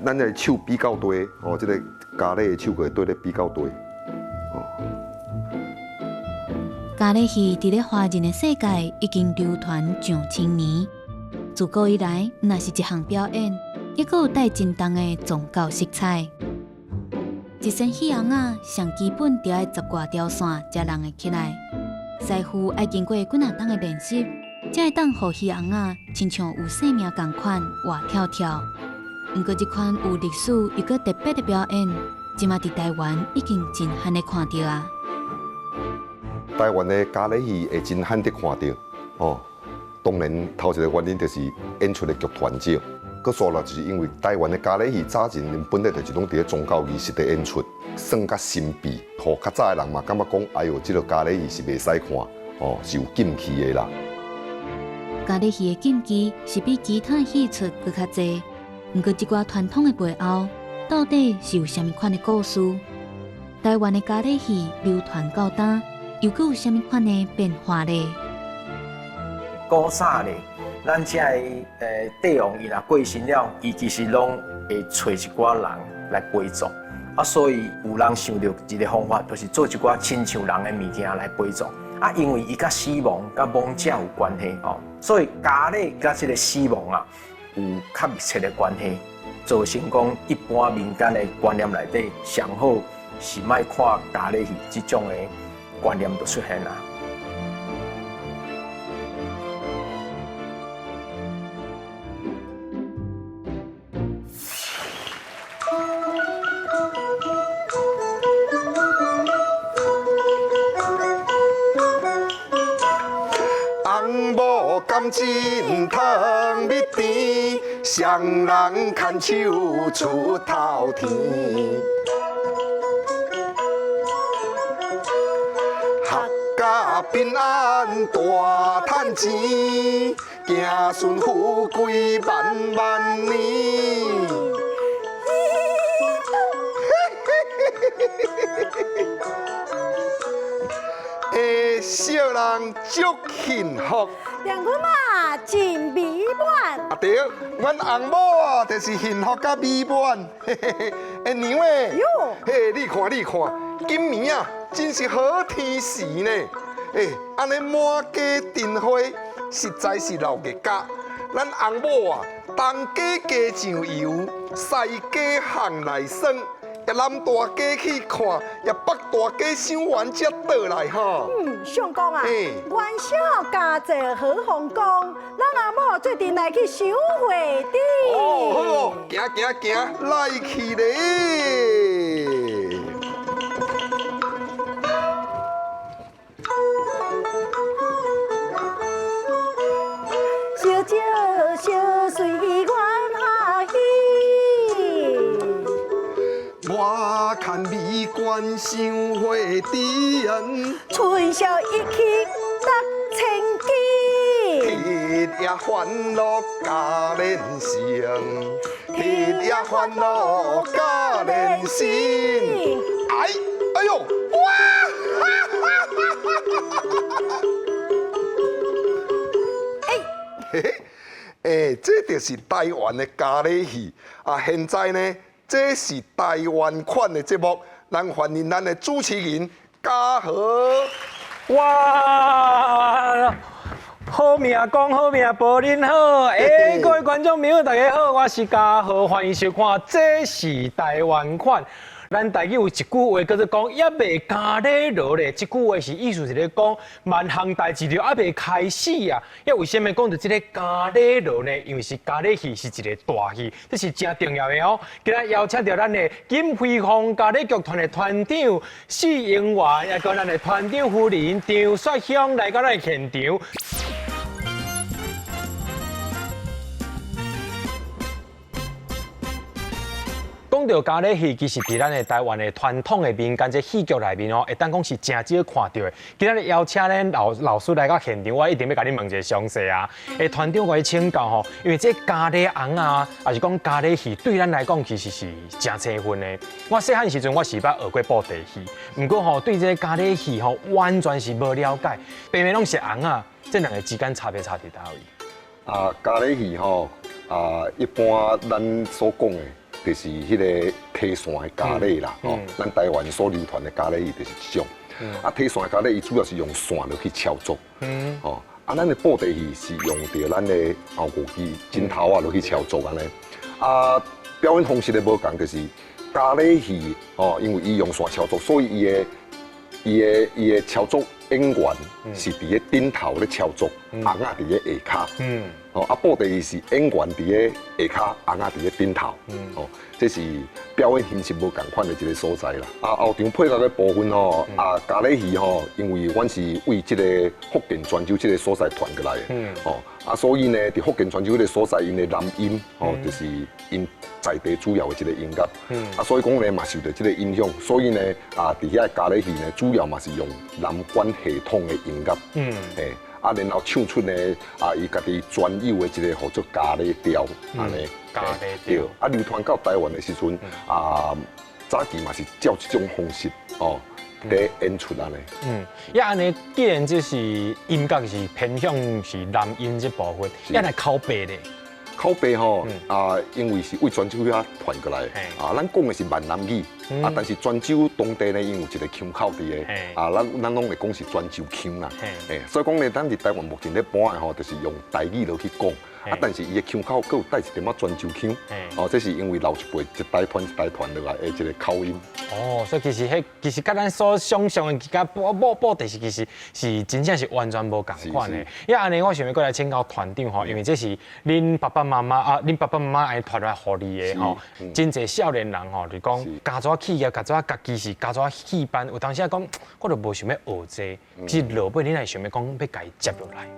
咱的手比較多，哦，這个咖喱的手會對咧比較多，哦。咖喱戲佇咧華人的世界已經流傳上千年，自古以來，若是一項表演，抑閣有帶真重的宗教色彩。一身戲紅仔，上基本就愛十外條線才弄會起來。師傅愛經過幾若冬的練習，才會當予戲紅仔親像有生命仝款活跳跳。毋過這款有歷史又閣特別的表演，這馬佇台灣已經真罕咧看著啊！台灣的咖喱戲會真罕得看著，哦。當然，頭一个原因就是演出的劇團少，閣煞來就是因為台灣的咖喱戲早前本來就是攏佇咧宗教儀式佇演出，算較神秘，予較早的人嘛感覺講，哎喲，這个咖喱戲是袂使看，哦，是有禁忌的啦。咖喱戲的禁忌是比其他戲出閣較濟，毋過這寡傳統的背後，到底是有啥物款的故事？台灣的咖喱戲流傳到今，又閣有啥物款的變化咧？古早咧，咱這个帝王伊若過身了，伊其實攏會揣一寡人來陪葬，啊，所以有人想著一個方法，就是做一寡親像人的物件來陪葬。啊，因為伊佮死亡、佮亡者有關係哦，所以咖喱佮這个死亡啊有較密切的關係，造成講一般民間的觀念內底，上好是莫看咖喱戲這種的觀念就出現啦。翁某甘心糖蜜甜，雙人牽手出頭天。闔家平安大趁錢，子孫富貴萬萬年。欸，小人足幸福。娘阮嘛真美滿。啊對，阮翁某啊，就是幸福佮美滿。嘿嘿嘿，欸娘欸，嘿，你看你看，今暝啊，真是好天時呢。欸，按呢滿街燈火，實在是鬧熱甲。咱翁某啊，東家加醬油，西家烘內酸。南大街去看，也北大街賞完才倒來吼。嗯，相公啊，元宵佳節好風光，咱阿某做陣來去賞花燈。哦，好哦，行行行，來去咧。小酒小隨緣阿喜。我看美觀賞花燈，春宵一刻值千金。徹夜歡樂加連聲，徹夜歡樂加連聲。哎，哎喲，哇！嘿嘿，欸，這就是台灣的咖喱戲啊！現在呢，這是台灣款的節目，咱歡迎咱的主持人嘉豪。哇！好命講好命報恁好，欸，各位觀眾朋友大家好，我是嘉豪，歡迎收看《這是台灣款》。咱台語有一句話叫做講，猶未咖喱落咧，這句話是意思是咧講，萬項代誌就猶未開始啊。猶為啥物講著這个咖喱落呢？因為是咖喱戲是一个大戲，這是誠重要的哦。今仔邀請著咱的錦輝鳳咖喱劇團的團長施英元，也閣咱的團長夫人張雪香來到咱的現場。講著咖喱戲，其實佇咱的台灣的傳統的民間這戲劇內面哦，會當講是誠少看著的。今仔日邀請咱老老師來到現場，我一定欲共你問一个詳細啊。欸，團長共你請教吼，因為這咖喱尪仔，抑是講咖喱戲，對咱來講其實是誠生分的。我細漢時陣我是捌學過布袋戲，毋過吼對這个咖喱戲吼完全是無了解，平平攏是尪仔，這兩个之間差別差佇佗位？啊，咖喱戲吼，啊，一般咱所講的，就是彼个提線的咖喱啦，吼，咱台灣所流傳的咖喱戲就是這種。啊，提線的咖喱伊主要是用線落去操作，吼，啊，咱的布袋戲是用著咱的後樂器針頭仔落去操作按呢。啊，表演方式的無仝，就是咖喱戲哦，因為伊用線操作，所以伊的操作演員是佇咧頂頭咧操作，尪仔佇咧下跤。哦，啊，布袋戲是演員佇咧下跤，尪仔佇咧頂頭。哦，這是表演形式無仝款的一個所在啦。啊，後場配樂的部分吼，啊，咖喱戲吼，因為阮是為這個福建泉州這個所在傳過來的。哦，啊，所以呢，佇福建泉州這個所在，𪜶的南音，哦，就是𪜶在地主要的一個音樂。啊，所以講呢，嘛受著這個影響，所以呢，啊，佇遐咖喱戲呢，主要嘛是用南管系統的音樂。嘿。啊，然後唱出呢，啊，伊家己專有的一個號做咖喱調，按呢。咖喱調。啊，流傳到台灣的時陣，啊，早期嘛是照這種方式，哦，佇演出按呢。嗯，啊按呢，既然這是音樂是偏向是南音這部分，啊若口白咧？口白吼，啊，因為是為泉州遐傳過來的，啊，咱講的是閩南語，啊，但是泉州當地呢，𪜶有一個腔口佇个，啊，咱攏會講是泉州腔啦，所以講呢，咱佇台灣目前咧播的吼，就是用台語落去講，啊，但是伊的腔口閣有帶一點仔泉州腔，哦，這是因為老一輩一代傳一代傳落來的一個口音。哦，所以其實彼其實佮咱所想象的佮布袋戲其實是真正是完全無仝款的。啊按呢，我想欲閣來請教團長吼，因為這是恁爸爸媽媽啊，恁爸爸媽媽愛傳來予你的吼。真濟少年人吼，就講家族企業、家族家己是家族戲班，有當時仔講，我就無想欲學這個，其實落尾你若想欲講欲共伊接落來。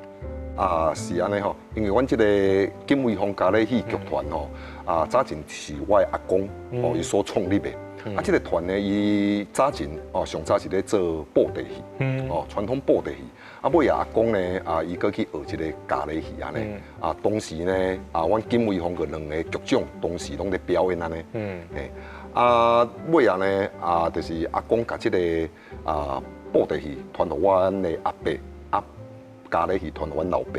啊，是按呢吼，因為阮這個錦威風咖喱戲劇團吼，啊，早前是我的阿公哦，伊所創立的。啊，這個團呢，伊早前哦，上早是咧做布袋戲，哦，傳統布袋戲。啊，尾仔阿公呢，啊，伊閣去學這個咖喱戲按呢。啊，當時呢，啊，阮錦威風閣兩个劇種當時攏咧表演按呢。嘿，啊，尾仔呢，啊，就是阿公共這個啊布袋戲傳予阮的阿伯，啊，咖喱戲傳予阮老爸。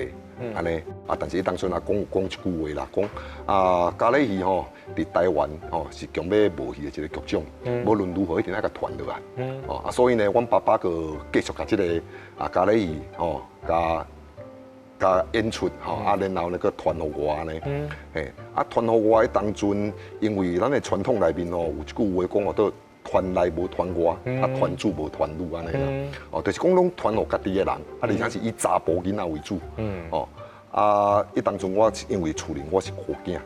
按呢，啊，但是彼當陣阿公有講一句話啦，講啊，咖喱戲吼，佇台灣吼是強欲無去的一個劇種，無論如何一定愛共傳落來。哦，啊，所以呢，阮爸爸閣繼續共這個啊咖喱戲吼，共共演出吼，啊，然後呢閣傳予我按呢。嘿，啊，傳予我彼當陣，因為咱的傳統內面吼有一句話講號做傳內無傳外，啊，傳子無傳女按呢啦。哦，就是講攏傳予家己的人，啊，而且是以查埔囡仔為主。哦，啊，彼當陣我因為厝裡我是孤囝，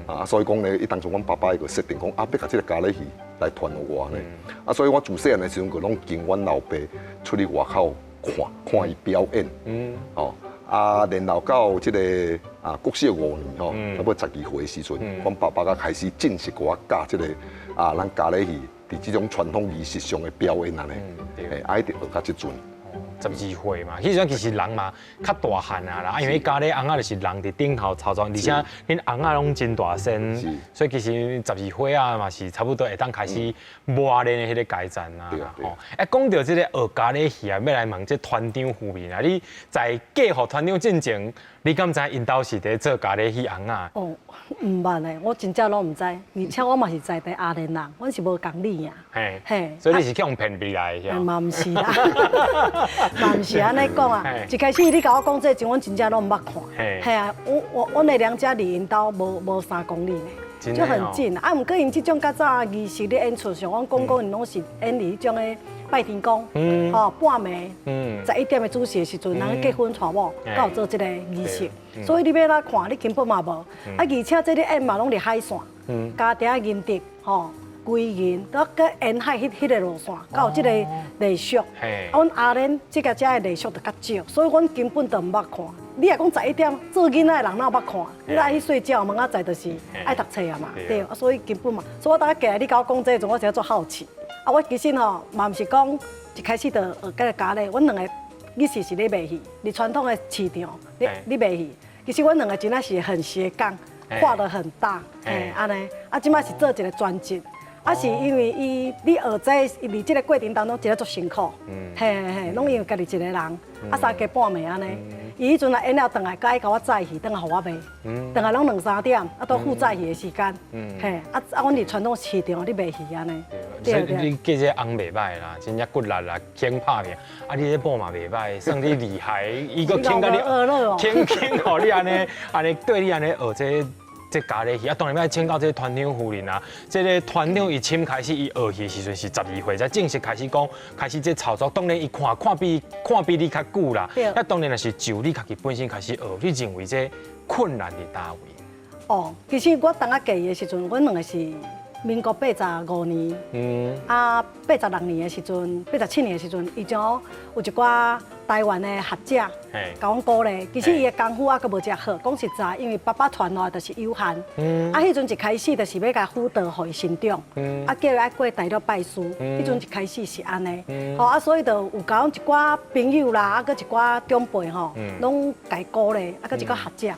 啊，所以講呢，彼當陣阮爸爸伊就設定講，啊，欲共這個咖喱戲來傳予我按呢。啊，所以我自細漢的時陣就攏跟阮老爸出去外口看看伊表演。哦，啊，然後到這個啊國小五年吼，差不多12歲的時陣，阮爸爸才開始正式共我教這個啊，咱咖喱戲佇這種傳統儀式上的表演按呢，嘿，啊，一直學到這陣。 12歲嘛，彼陣其實人嘛較大漢啊啦，因為咖喱尪仔就是人佇頂頭操作，而且恁尪仔攏真大聲，所以其實12歲啊嘛是差不多會當開始磨練的彼个階段啊。吼，欸，講著這个學咖喱戲啊，欲來問這團長夫人啊，你在嫁予團長進前，你敢知𪜶兜是佇做咖喱戲尪仔？哦，毋捌咧，我真正攏毋知，而且我嘛是在地阿蓮人，阮是無仝你啊。嘿，所以你是去予騙入來的？嘛毋是啦，嘛毋是按呢講啊。一開始你共我講這時，阮真正攏毋捌看。嘿啊，我阮的娘家離𪜶兜無3公里呢，就很近。啊，毋過𪜶這種較早儀式咧演出，像阮公公𪜶攏是演佇彼種的拜天公，吼半暝，11點的主時的時陣，人結婚娶某，才有做這个儀式。所以你欲來看，你根本嘛無。啊，而且這咧演嘛攏佇海線，嘉定仁德吼。歸仁，閣閣沿海彼个路線，才有這个禮俗。啊，阮阿蓮這个遮的禮俗就較少，所以阮根本就毋捌看。你若講11點做囡仔的人哪有捌看？你愛去睡覺，明仔載就是愛讀冊啊嘛，對。啊，所以根本嘛，所以我逐仔過來你共我講這個時陣，我是足好奇。啊，我其實吼嘛毋是講一開始就學這个咖喱，阮兩个其實是咧賣戲，佇傳統的市場咧賣戲。其實阮兩个真正是很斜槓，跨得很大，嘿，按呢。啊，這擺是做一个專職。啊，是因為伊你學這佇這个過程當中，真正足辛苦，嘿嘿嘿，攏因為家己一个人，啊三更半暝按呢，伊彼陣若演了轉來，閣愛共我載戲，轉來予我賣，轉來攏兩三點，啊，都付載戲的時間，嘿，啊啊，阮佇傳統市場咧賣魚按呢。所以你嫁這個翁袂䆀啦，真正骨力啦，肯拍拼，啊，你這某嘛袂䆀，算你厲害，伊閣肯共你，肯肯予你按呢，按呢對你按呢學這這咖喱戲，啊，當然欲請教這個團長夫人啊，這個團長伊簽開始伊學戲的時陣是12歲，才正式開始講開始這操作。當然伊看看比看比你較久啦，啊，當然若是就你家己本身開始學，你認為這困難佇佗位？哦，其實我當仔嫁伊的時陣，阮兩个是民國85年，啊，86年的時陣，87年的時陣，伊將有一寡台灣的學者，共阮鼓勵。其實伊的功夫猶閣無遮好，講實在，因為爸爸傳落來就是有限。啊，彼陣一開始就是欲共輔導予伊成長，啊，叫伊愛過大陸拜師。彼陣一開始是按呢，吼啊，所以就有共阮一寡朋友啦，啊，閣一寡長輩吼，攏共伊鼓勵，啊，閣一寡學者。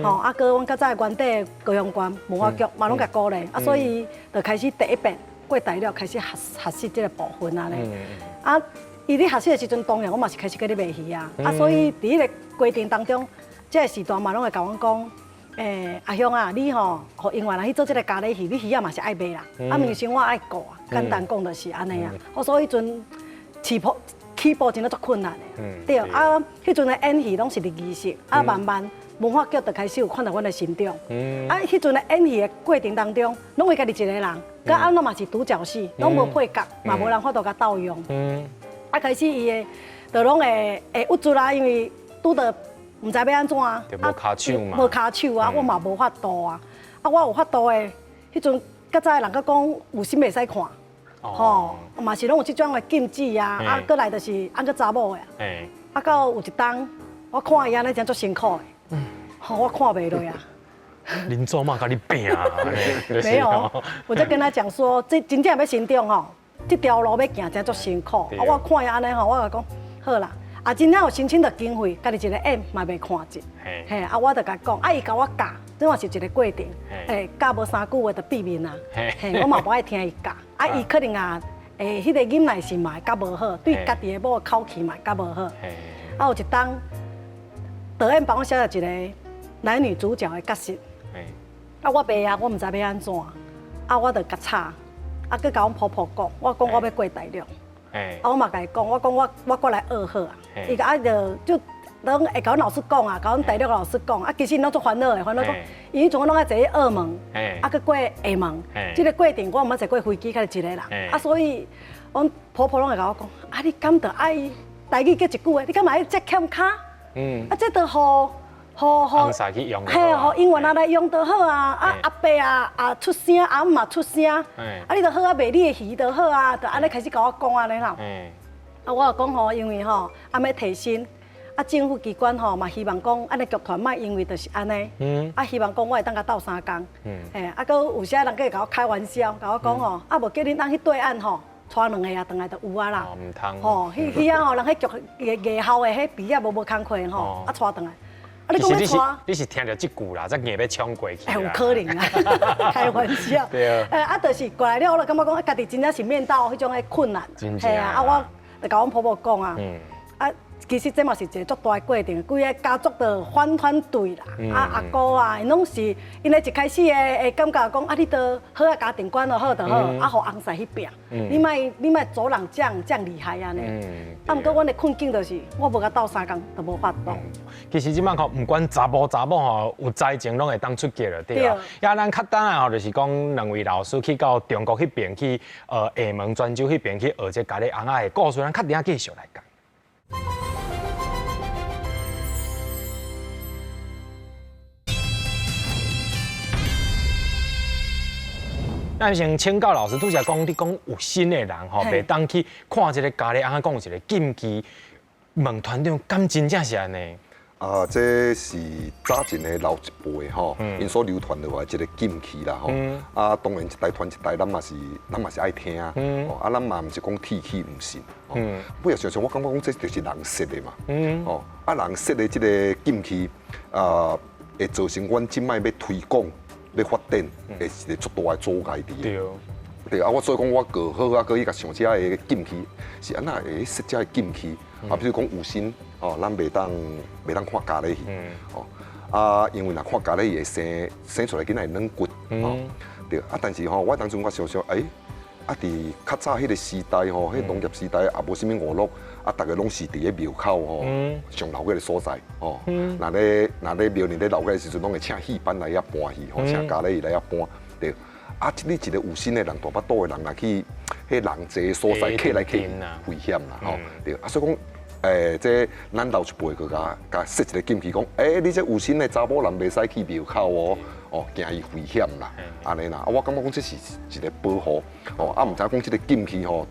吼，啊，閣阮較早原底高雄縣文化局嘛攏共鼓勵，啊，所以就開始第一遍過大陸開始學學習這個部分按呢。啊，伊咧學習的時陣，當然我嘛是開始閣咧賣魚啊。啊，所以佇彼個過程當中，這個時段嘛攏會共阮講，阿香啊，你吼，予永遠來去做這個咖喱魚，你魚仔嘛是愛賣啦。啊，明星我愛顧啊，簡單講就是按呢啊。所以彼陣起步起步真的足困難的。對啊，彼陣的演戲攏是佇儀式，啊，慢慢。文化局就開始有看到阮的成長，啊，彼陣的演戲的過程當中，攏會家己一個人，佮按怎嘛是獨角戲，攏無配角，嘛無人法度共鬥用。啊，開始伊的就攏會會鬱卒啦，因為拄著毋知欲按怎啊，無跤手嘛，無跤手啊，我嘛無法度啊，啊，我有法度的，彼陣較早的人閣講有心袂使看，吼，嘛是攏有這種的禁忌啊，啊，閣來就是按閣查某的，啊，到有一冬，我看伊按呢真足辛苦的。好，我看袂落啊。恁祖媽共你拼啊？沒有，我就跟他講說，這真正欲成長吼，這條路欲行真足辛苦。啊，我看伊按呢吼，我就講好啦。啊，真正有申請著經費，家己一個演嘛袂看者。嘿，啊，我就共伊講，啊，伊共我教，這嘛是一個過程。嘿，教無三句話就閉面啊。嘿，我嘛無愛聽伊教。啊，伊可能啊，彼個忍耐性嘛會較無好，對家己的某口氣嘛會較無好。啊，有一冬。導演幫我寫了一個男女主角的角色，啊，我袂啊，我毋知欲按怎，啊，我就共吵，啊，閣共阮婆婆講，我講我欲過大陸，啊，我嘛共伊講，我講我我過來學好啊，伊個啊就就攏會共阮老師講啊，共阮大陸老師講，啊，其實𪜶攏足煩惱的，煩惱講，伊彼陣攏愛坐去澳門，啊，閣過廈門，這個過程我毋捌坐過飛機，較一個人，啊，所以阮婆婆攏會共我講，啊，你敢著愛台語叫一句話，你敢嘛愛遮欠跤？啊，這都予予予，嘿，予永遠仔來用就好啊！啊，阿伯啊啊出聲，阿姆嘛出聲，啊，你就好啊賣你的魚就好啊，就按呢開始共我講按呢啦。啊，我就講吼，因為吼，啊欲提薪，啊政府機關吼嘛希望講按呢劇團莫因為就是按呢，啊希望講我會當共鬥相共，嘿，啊，閣有時人閣會共我開玩笑，共我講吼，啊無叫恁翁去對岸吼。帶兩個啊，轉來就有啊啦。吼，彼彼遐吼，人彼劇藝藝校的彼畢業無無工課吼，啊帶轉來。啊，你講欲帶？你是聽著這句啦，才硬欲衝過去。欸，有可能啊，開玩笑。對。欸，啊，就是過來了，我就感覺講，家己真正是面到彼種的困難。嘿啊，啊，我就共阮婆婆講啊。啊。其實這嘛是一個足大的過程，規个家族都反反對啦。啊，阿姑啊，𪜶攏是𪜶咧一開始會會感覺講，啊，你都好啊，家庭管好好就好，啊，予翁婿去拚，你莫你莫阻人這樣這樣厲害按呢。啊，毋過阮的困境就是，我無共鬥相共，就無法度。其實這擺吼，毋管查埔查某吼，有才情攏會當出國了，對啊。啊，咱較等下吼，就是講兩位老師去到中國彼邊去，廈門泉州彼邊去學這咖喱尪仔的故事，咱較等下繼續來講。咱先請教老師，拄才講你講有心的人吼，袂當去看這個咖喱尪仔，講有一個禁忌，問團長敢真正是按呢？啊，這是早前的老一輩吼，𪜶所流傳落來一個禁忌啦吼。啊，當然一代傳一代，咱嘛是咱嘛是愛聽。啊，咱嘛毋是講鐵齒毋信。不過常常我感覺講這就是人設的嘛。哦，啊，人設的這個禁忌啊，會造成阮這擺欲推廣、欲發展，會是一個足大的阻礙佇。對啊，我所以講我閣好啊，閣去共想這个禁忌是按怎會設這个禁忌啊？比如講有心。哦，咱袂當看咖喱戲，哦，啊，因為若看咖喱戲會生出來囡仔會軟骨，哦，對，啊，但是吼，我當陣我想想，欸，啊，佇較早彼個時代吼，彼農業時代也無啥物娛樂，啊，逐个攏是佇咧廟口吼，上鬧熱的所在，吼。若咧廟裡咧鬧熱的時陣，攏會請戲班來遐搬戲，吼，請咖喱戲來遐搬，對。啊，你一個有身的人，大腹肚的人，若去彼人濟的所在，客來客去，危險啦，吼，對。啊，所以講，這咱老一輩閣共設一個禁忌，講，你這有身的查某人袂使去廟口哦。哦，驚伊危險啦，按呢啦，啊，我感覺講這是一個保護，哦，啊，毋知影講這個禁忌吼，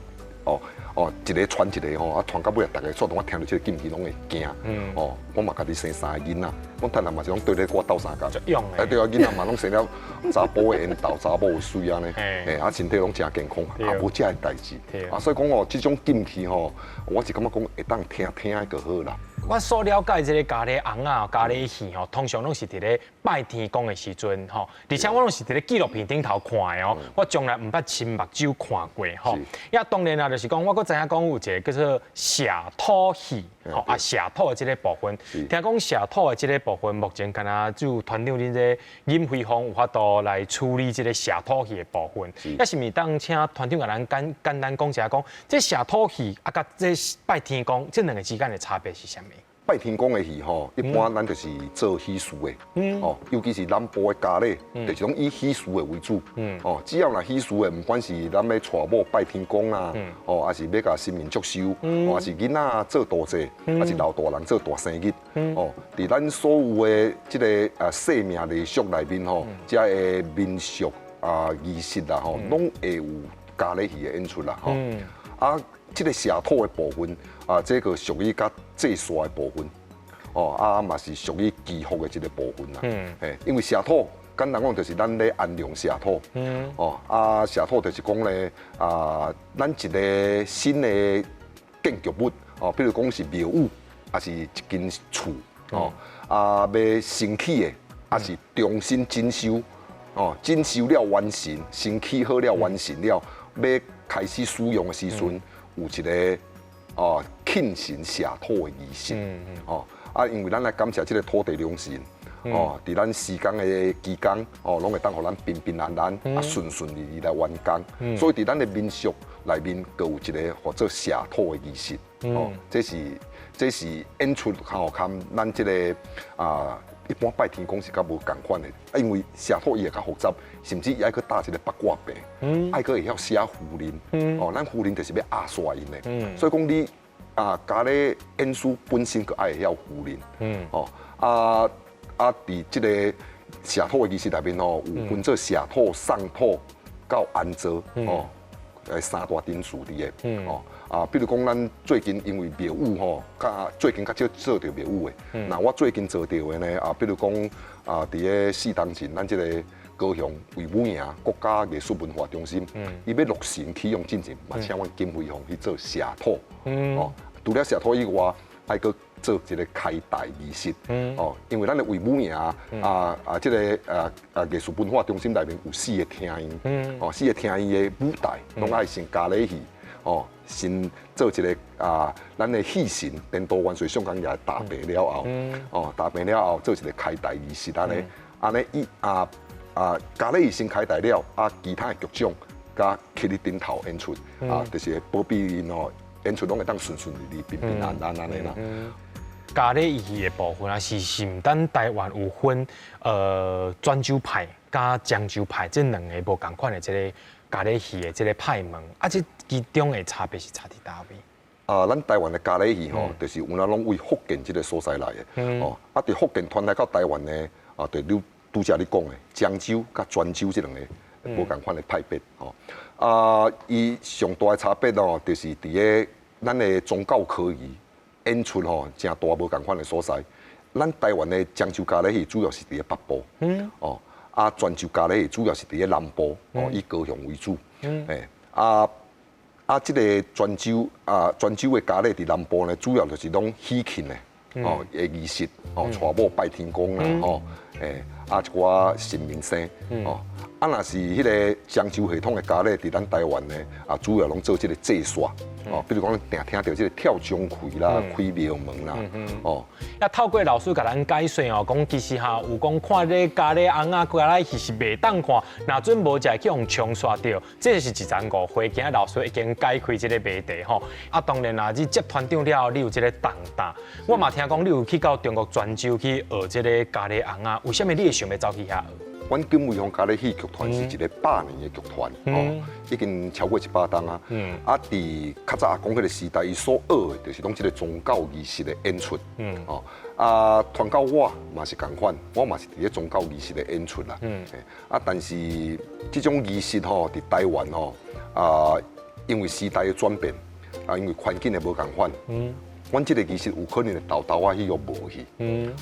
哦哦，一個傳一個吼，啊，傳到尾啊，逐个煞當我聽著這個禁忌攏會驚，哦，我嘛家己生三個囡仔，阮太太嘛是攏綴咧我鬥相共，哎對啊，囡仔嘛攏生了查埔的緣投，查某的媠按呢，啊，身體攏誠健康，也無這个代誌，啊，所以講哦，這種禁忌吼，我是感覺講會當聽聽就好啦。我所了解這個咖喱尪仔、咖喱戲吼，通常攏是佇咧拜天公的時陣吼，而且我攏是佇咧紀錄片頂頭看的哦，我從來毋捌親目睭看過吼。也當然啦，就是講我閣知影講有一個叫做謝土戲，吼啊謝土的這個部分，聽講謝土的這個部分，目前敢若只有團長恁這任輝峰有法度來處理這個謝土戲的部分。抑是毋是當請團長共咱簡簡單講一下，講這謝土戲啊，佮這拜天公這兩个之間的差別是啥物？拜天公的戲吼，一般咱就是做喜事的，哦，尤其是南部的咖喱，就是攏以喜事的為主，哦，只要若喜事的，毋管是咱欲娶某拜天公啊，哦，抑是欲共神明祝壽，哦，抑是囡仔做大祭，抑是老大人做大生日，哦，佇咱所有的這个生命禮俗內面吼，這个民俗啊儀式啦吼，攏會有咖喱戲的演出啦吼，啊。這个謝土的部分啊，這个屬於較祭煞的部分，哦，啊嘛是屬於祈福的這个部分啦。因為謝土簡單講就是咱咧安龍謝土。哦，啊謝土就是講咧啊，咱一个新的建築物，哦，比如講是廟宇，抑是一間厝，哦，啊欲新起的，抑是重新整修，哦，整修了完成，新起好了完成了，欲開始使用的時陣。有一个哦慶神謝土的儀式，哦啊，因為咱來感謝這个土地龍神，哦，佇咱施工的期間，哦，攏會當予咱平平安安，啊順順利利來完工，所以佇咱的民俗內面，閣有一个號做謝土的儀式，哦，這是演出吼，佮咱這个啊。一般拜天公是較無仝款的，啊，因為謝土伊會較複雜，甚至伊愛閣搭一个八卦屏，愛閣會曉寫符令，哦，咱符令就是欲壓煞𪜶的，所以講你啊，咖喱演師本身閣愛會曉符令，哦，啊啊，佇這个謝土的儀式內面吼，有分做謝土、送土到安座，哦，三大程序佇个，哦。啊，比如講，咱最近因為廟宇吼，較最近較少做著廟宇的。那我最近做著的呢，啊，比如講啊，佇咧四重鎮，咱這个高雄衛武營國家藝術文化中心，伊欲落成啟用進前，嘛請阮金輝鳳去做謝土。哦，除了謝土以外，愛閣做一个開台儀式。哦，因為咱的衛武營啊啊，這个啊藝術文化中心內面有四个廳院。哦，四个廳院的舞台，攏愛先咖喱戲。哦，先做一个啊，咱的戲神顛倒萬歲上皇爺踏平了後，哦，踏平了後做一个開台儀式，按呢，按呢伊啊啊，咖喱戲先開台了，啊，其他的劇種佮起佇頂頭演出，啊，就是保庇𪜶哦，演出攏會當順順利利、平平安安按呢啦。咖喱戲的部分啊，是毋咱台灣有分泉州派佮漳州派這兩个無仝款的這个咖喱戲的這个派門，啊，這其中的差別是差佇佗位？啊，咱台灣的咖喱戲吼，就是有影攏為福建這个所在來的，哦，啊，佇福建傳來到台灣呢，啊，就你拄才你講的漳州佮泉州這兩个無仝款的派別，吼，啊，伊上大的差別哦，就是佇个咱的宗教科儀演出吼，誠大無仝款的所在。咱台灣的漳州咖喱戲主要是佇个北部，哦，啊，泉州咖喱戲主要是佇个南部，哦，以高雄為主，啊啊，這个泉州啊，泉州的咖喱佇南部呢，主要就是攏喜慶的，哦，的儀式，哦，娶某拜天公啦，吼，啊，一寡神明生，哦，啊，若是彼个漳州系统的咖喱，佇咱台灣呢，啊，主要攏做這個祭煞，哦，比如講定聽著這個跳鍾馗啦、開廟門啦，哦。啊，透過老師共咱解說哦，講其實哈有講看這咖喱尪仔咖喱戲是袂當看，若準無就會去予沖煞著，這是一層誤會。今仔老師已經解開這個謎題吼。啊，當然啦，你接團長了後，你有這個重擔。我嘛聽講你有去到中國泉州去學這個咖喱尪仔，為啥物你會想欲走去遐學？阮景威風咖喱戲劇團是一個百年的劇團，哦，已經超過100冬啊。啊，佇較早阿公彼個時代，伊所學的就是攏這個宗教儀式的演出。哦，啊，傳到我嘛是仝款，我嘛是佇咧宗教儀式的演出啦。啊，但是這種儀式吼，佇台灣吼，啊，因為時代的轉變，啊，因為環境的無仝款，阮這個儀式有可能會沓沓仔去予無去。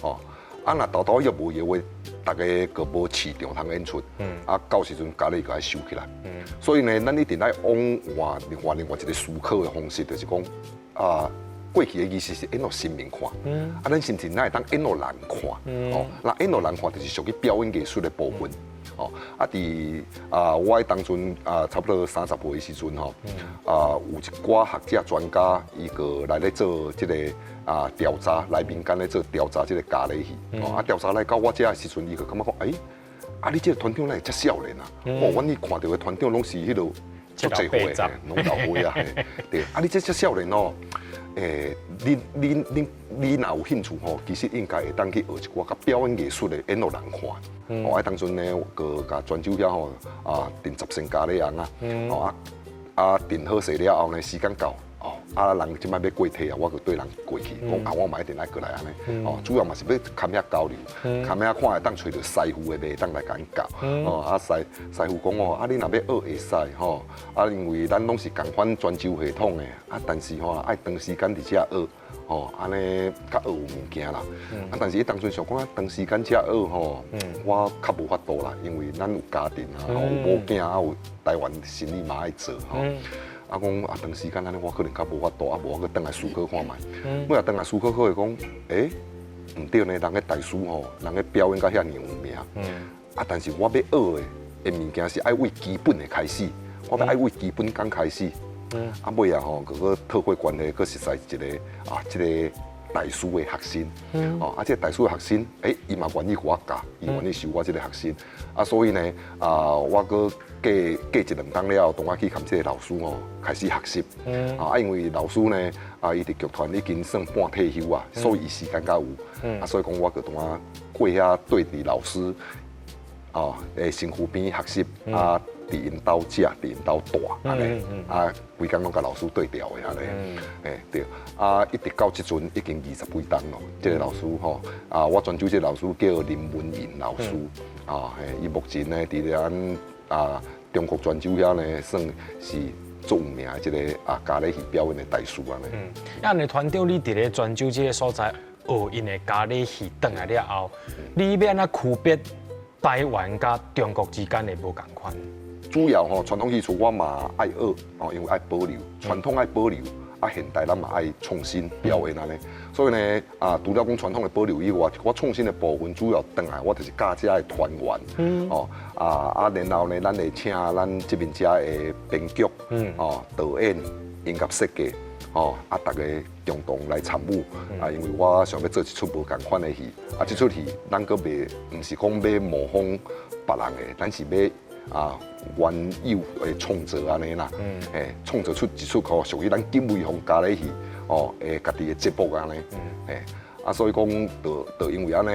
哦。啊，若沓沓仔無的話，逐家閣無市場通演出，啊，到時陣咖喱閣愛收起來。所以呢，咱一定愛往換換另外一個思考的方式，就是講啊，過去的儀式是演予神明看，啊，咱是毋是哪會當演予人看？哦，那演予人看就是屬於表演藝術的部分。哦，啊，佇啊，我當陣啊，差不多30歲的時陣吼，啊，有一寡學者專家，伊閣來咧做這個啊調查，來民間咧做調查這個咖喱戲。哦，啊，調查來到我遮的時陣，伊就感覺講，欸，啊，你這個團長哪會遮少年啊？哦，阮去看著的團長攏是彼落足濟歲的，攏老歲啊。對，啊，你這遮少年哦，欸，你若有興趣吼，其實應該會當去學一寡較表演藝術的演予人看。哦，啊，當陣呢，閣共泉州遐吼啊，訂10身咖喱尪仔，哦啊啊訂好勢了後呢，時間到，哦啊人這擺欲過體啊，我閣綴人過去，講啊我嘛一定愛過來按呢，哦，主要嘛是欲堪遐交流，堪遐看會當揣著師傅的袂當來共𪜶教，哦啊師師傅講哦，啊你若欲學會使吼，啊因為咱攏是仝款泉州系統的，啊但是吼愛長時間佇遮學。哦，按呢較學有物件啦。啊，但是彼當陣想講啊，長時間遮學吼，我較無法度啦，因為咱有家庭啊，有某囝啊，有台灣生意嘛愛做吼。啊，講啊，長時間按呢，我可能較無法度，啊，無我閣轉來思考看覓。尾仔轉來思考考會講，欸，毋對呢，人彼大師吼，人彼表演甲遐爾有名。啊，但是我欲學的的物件是愛為基本的開始，我欲愛為基本功開始。啊，尾仔吼，閣閣透過關係，閣熟似一個啊，這個大師的學生，哦，啊，這個大師的學生，欸，伊嘛願意予我教，伊願意收我這個學生，啊，所以呢，啊，我閣過過一兩冬了後，當我去共這個老師吼開始學習，啊，因為老師呢，啊，伊佇劇團已經算半退休啊，所以伊時間較有，啊，所以講我閣當我過遐綴佇老師，哦，的身軀邊學習，啊。佇𪜶兜食，佇𪜶兜蹛，按呢，啊，規工攏共老師對調的按呢，欸對，啊，一直到這陣已經20幾冬咯。這個老師吼，啊，我泉州這個老師叫林文穎老師，啊，嘿，伊目前呢，佇咱啊中國泉州遐呢，算是足有名的這個啊咖喱戲表演的大師按呢。嗯，啊，你團長，你佇咧泉州這個所在學𪜶的咖喱戲，轉來了後，你欲按怎區別台灣佮中國之間的無仝款？主要吼傳統戲曲我嘛愛學哦，因為愛保留傳統愛保留，啊現代咱嘛愛創新表演按呢。所以呢啊，除了講傳統的保留以外，我創新的部分主要轉來我就是教遮的團員，哦啊啊，然後呢，咱會請咱這邊遮的編劇，哦導演、音樂設計，哦啊，逐家共同來參與。啊，因為我想欲做一齣無仝款的戲，啊，這齣戲咱閣袂，毋是講欲模仿別人的，咱是欲。啊，原有的創作按呢啦，欸，創造出一齣吼屬於咱景威風咖喱戲哦，欸，家己的節目按呢，欸，啊，所以講，就就因為按呢，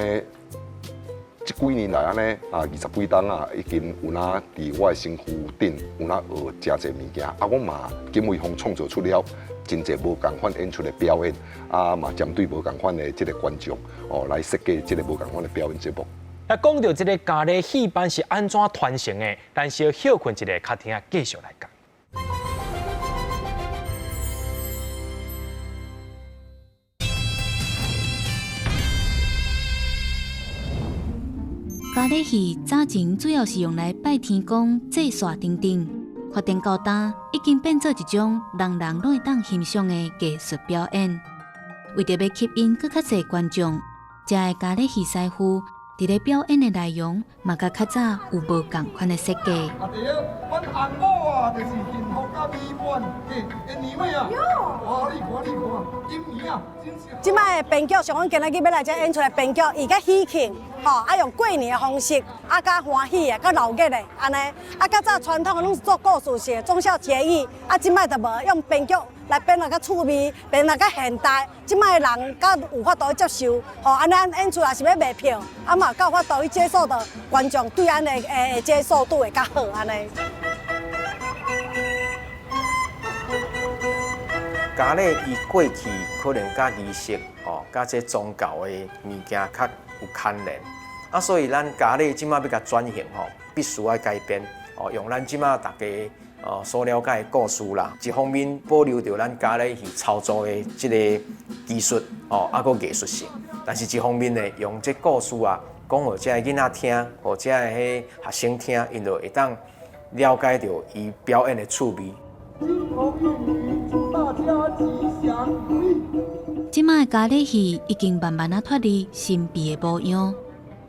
這幾年來按呢，啊，20幾冬啊，已經有哪佇我的身軀頂有哪學誠濟物件，啊，我嘛景威風創造出了真濟無仝款演出的表演，啊，嘛針對無仝款的這個觀眾哦，來設計這個無仝款的表演節目。啊，講著這個咖喱戲班是按怎傳承的，咱小歇睏一下，較聽繼續來講。咖喱戲早前主要是用來拜天公、祭煞等等，發展到今已經變做一種人人攏會當欣賞的藝術表演。為著欲吸引閣較濟觀眾，遮的咖喱戲師傅。佇咧表演的內容嘛，佮較早有無仝款的設計。啊對，阮翁某啊，就是幸福佮美滿。嘿，欸娘啊，哇，你看你看，今年啊，真是。這擺的編劇像阮今仔日欲來遮演出的編劇，伊較喜慶，吼，啊用過年的方式，啊較歡喜的，較鬧熱的，按呢，啊較早傳統的攏是做故事性、忠孝節義，啊這擺就無用編劇來編得較趣味，編得較現代，這擺的人較有法度去接受，吼，按呢演出也是欲賣票，啊嘛較有法度去接受到觀眾對按的接受度會較好，按呢。佳麗伊過去可能佮儀式哦，佮這宗教的物件較有牽連，啊，所以咱佳麗這擺欲共轉型吼，必須愛改變哦，用咱這擺大家哦所了解的故事啦，一方面保留著咱佳麗戲操作的這个技術哦，啊閣藝術性，但是一方面呢，用這故事啊，講予這个囡仔聽，予這个彼學生聽，𪜶就會當了解著伊表演的趣味。祝大家吉祥如意。這擺的佳麗戲已經慢慢仔脫離神秘的模樣，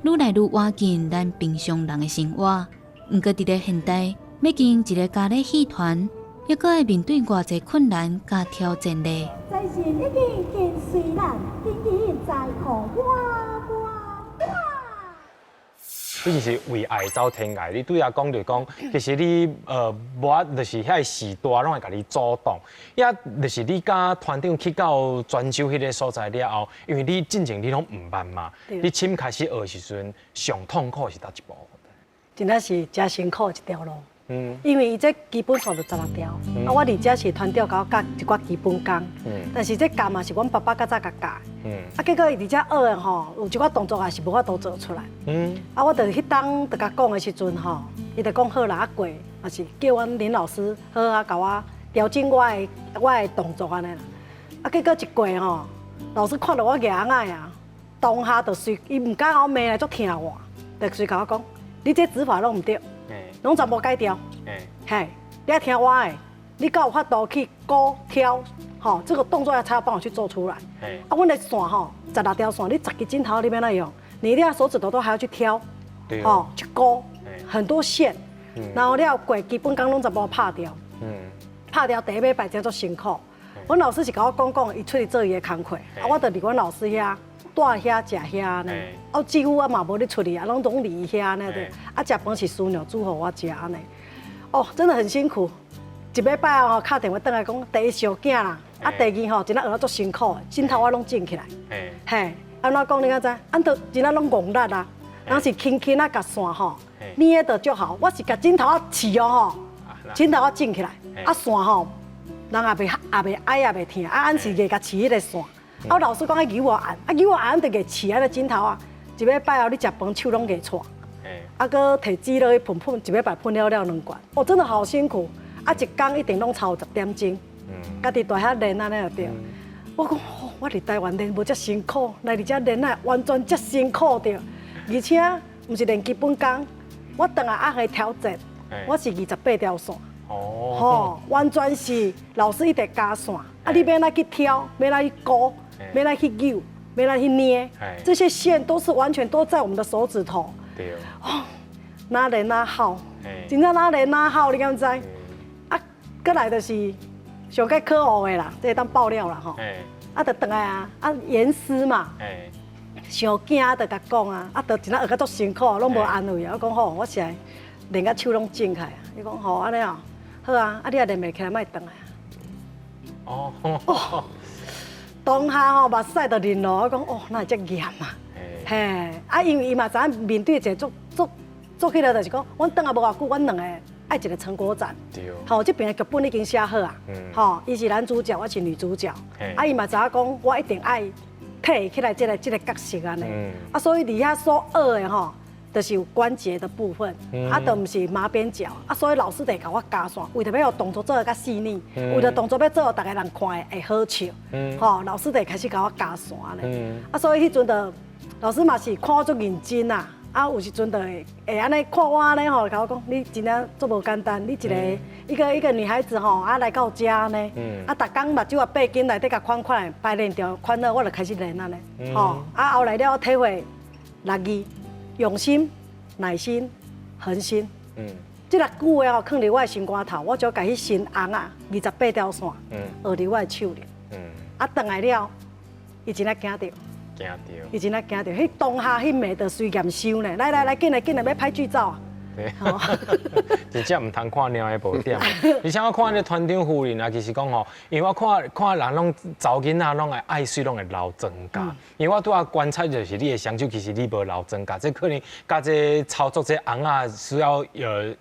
愈來愈倚近咱平常人的生活。毋過佇咧現代，欲經營一个佳麗戲團，猶閣愛面對偌濟困難佮挑戰咧。財神已經跟隨咱，金銀財庫滿滿滿。你是為愛走天涯，你拄仔講就講，其實你無法就是遐時代攏會共你阻擋，也就是你佮團長去到泉州彼个所在了後，因為你進前你攏毋捌嘛，你凊開始學的時陣，上痛苦是佗一步？真正是誠辛苦的一條路。因為伊這基本線就十六條，啊，我佇遮是團長共我教一寡基本功，但是這教嘛是阮爸爸較早共教，啊，結果伊佇遮學的吼，有一寡動作也是無法度做出來，啊，我就彼當就共講的時陣吼，伊就講好啦，啊過，也是叫阮林老師好好共我調整我的動作按呢啦，啊，結果一過吼，老師看著我舉尪仔啊，當下就隨伊毋敢共我罵來足疼我，就隨共我講，你這指法攏毋對。攏全部改掉，嘿，你愛聽我的，你才有法度去勾挑，吼，這個動作要才有辦法去做出來。啊，阮的線吼，十六條線，你十支指頭你欲按怎用？你一定要手指頭都還要去挑，吼，去勾，很多線，然後了過基本功攏全部拍掉，拍掉第一禮拜真足辛苦。阮老師是共我講講，伊出去做伊的工課，啊，我就佇阮老師遐。蹛遐食遐呢，啊，幾乎我嘛無咧出去啊，攏攏佇伊遐呢對。啊，食飯是師娘煮予我食按呢。哦，真的很辛苦。一禮拜哦，敲電話轉來講，第一傷驚啦，啊，第二吼，真正學得足辛苦，指頭我攏腫起來。嘿，按怎講你敢知？按都真正攏戇力啊，人是輕輕仔共線吼，捏得就好。我是共指頭仔刺哦吼，指頭仔腫起來，啊線吼，人也袂也袂愛也袂疼，啊，按是硬共刺彼个線。啊，老師講愛扭我按，啊扭我按就硬刺彼个指頭啊，一禮拜後你食飯手攏硬掣，啊，閣提紙落去噴噴，一禮拜噴了了兩罐，哦，真的好辛苦。啊，一工一定攏超十點鐘，家己蹛遐練按呢就對。我講，我佇台灣練無遮辛苦，來佇遮練啊完全遮辛苦著，而且毋是練基本功，我轉來愛去挑戰，我是二十八條線。哦，吼，完全是老師一直加線，啊，你欲按怎去挑，欲按怎去勾，欲按怎去扭，欲按怎去捏，這些線都是完全都在我們的手指頭。對。哦，哪練哪好，真正哪練哪好，你敢知？啊，閣來就是上蓋可惡的啦，這會當爆料啦吼。啊，就轉來啊，啊，嚴師嘛。傷驚就共講啊，啊，就真正學甲足辛苦，攏無安慰啊。我講吼，我是來練甲手攏腫起來啊。伊講吼，按呢哦。好啊，啊你若練袂起來，莫轉來啊。哦。哦。當下吼，目屎就淋落，我講哦，哪會遮嚴啊？嘿，啊，因為伊嘛知影面對一个足足足彼个，就是講，阮轉來無偌久，阮兩个愛一个成果展。對。吼，這邊的劇本已經寫好啊。吼，伊是男主角，我是女主角。啊，伊嘛知影講，我一定愛提起來這个角色按呢。啊，所以佇遐所學的吼，就是有關節的部分，啊，都毋是馬邊腳，啊，所以老師就會共我加線，為著欲予動作做得較細膩，為著動作欲做予逐个人看的會好笑，吼，老師就會開始共我加線咧，啊，所以彼陣就老師嘛是看我足認真啦，啊，有時陣就會會按呢看我按呢吼，共我講，你真正足無簡單，你一个一個一個女孩子吼，啊來到遮按呢，啊，逐工目睭啊閉緊內底共款款排練著款好，我就開始練按呢，吼，啊，後來了我體會六二。用心、耐心、恆心。這六句話哦，囥佇我的心肝頭，我就共彼新尪仔28條線，學佇我的手裡。啊，轉來了，伊真正驚著，驚著，伊真正驚著。彼當下彼暝就隨驗收呢，來來來，緊來緊來，欲拍劇照啊！真正毋通看貓的無點，而且我看這團長夫人啊，其實講吼，因為我看看人攏查某囡仔攏會愛媠，攏會留妝甲。因為我拄仔觀察就是你的雙手，其實你無留妝甲，這可能佮這操作這尪仔需要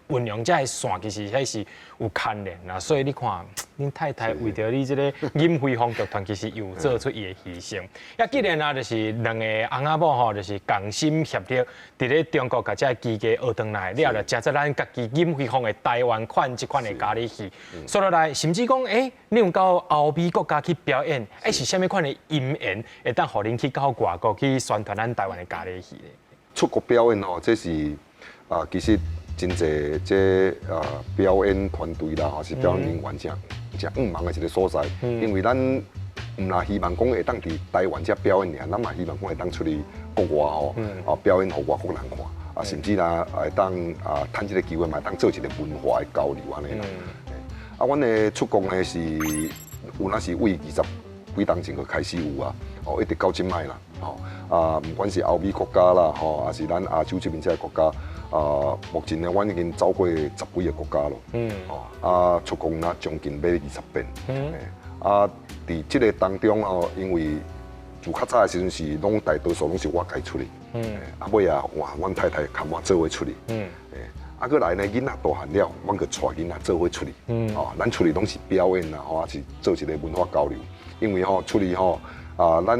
運用這个線，其實彼是有牽連啦。所以你看，恁太太為著你這个錦飛鳳劇團，其實有做出伊的犧牲。啊，既然啊，就是兩个尪仔某吼，就是仝心協力，佇咧中國共這个技藝學轉來了，就成做咱家己錦飛鳳的台灣款這款的咖喱戲。說落來，甚至講，欸，你有到歐美國家去表演，欸，是啥物款的因緣，會當予恁去到外國去宣傳咱台灣的咖喱戲咧？出國表演吼，這是啊，其實真濟這啊表演團隊啦，抑是表演人員誠誠向望的一个所在，因為咱毋若希望講會當佇台灣遮表演爾，咱嘛希望講會當出去國外吼，啊表演予外國人看，啊甚至啦會當啊趁這个機會嘛會當做一个文化的交流按呢啦。啊，阮的出國呢是有若是為二十幾冬前就開始有啊，哦一直到這擺啦，吼啊毋管是歐美國家啦，吼，抑是咱亞洲這邊這个國家，啊目前呢，阮已經走過十幾个國家咯，哦啊出國若將近欲20遍，啊佇這个當中哦，因為自較早的時陣是攏大多數攏是我家出去，啊尾啊換阮太太共我做伙出去，啊，閣來呢，囡仔大漢了，阮閣帶囡仔做伙出去，哦，咱出去攏是表演啦，吼，抑是做一个文化交流。因為吼出去吼啊，咱